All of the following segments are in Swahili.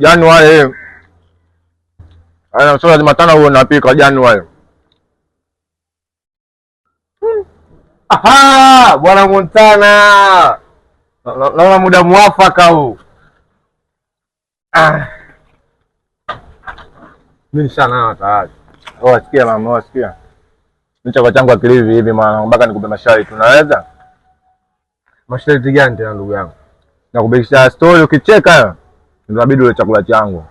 Januari. Ana sio lazima tano huo napika Januari. Aha, Bwana Montana. Naona muda mwafaka huu. Ah. Mimi nishanawa tayari. Oh, sikia mama, oh, sikia. Mimi chakula changu akilivi hivi maana mpaka nikupe masharti. Unaweza? Masharti gani tena ndugu yangu? Nakubikisha story ukicheka inabidi ule chakula changu.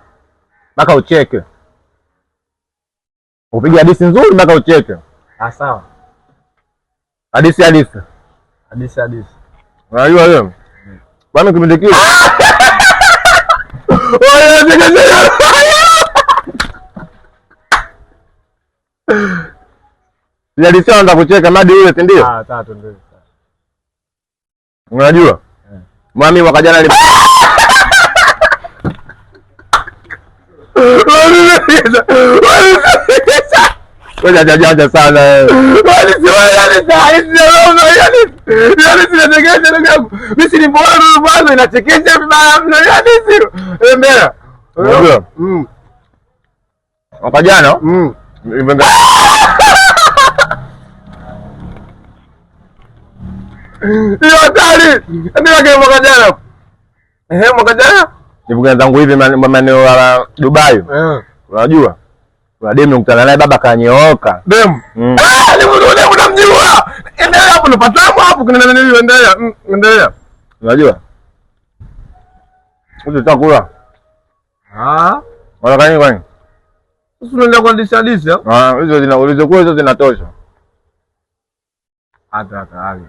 Mpaka ucheke. Upige hadithi nzuri mpaka ucheke. Ah, sawa. Hadithi hadithi. Hadithi hadithi. Unajua wewe? Bwana kipindi kile. Hadithi anataka kucheka madi yule, si ndio? Ah, tatu ndio. Unajua? Mwami mwaka jana Wewe janja sana wewe. Yaani ndugu yangu. Mimi si nimeona mwanzo inachekesha vibaya mno yaani sio. Endelea. Unajua? Mwaka jana Hiyo hatari. Ndio mwaka jana. Eh, mwaka jana? Nilipokuwa zangu hivi maeneo ya Dubai. Unajua? Kuna demu nikutana naye baba kanyooka. Demu. Ah, ni mtu demu namjua. Endelea hapo napatamu hapo kuna nani endelea. Endelea. Unajua? Hizo chakula. Ah. Wala kani kwani? Sasa unaendelea kuandisha hadithi Ah, hizo zina ulizokuwa hizo zinatosha. Hata hatari.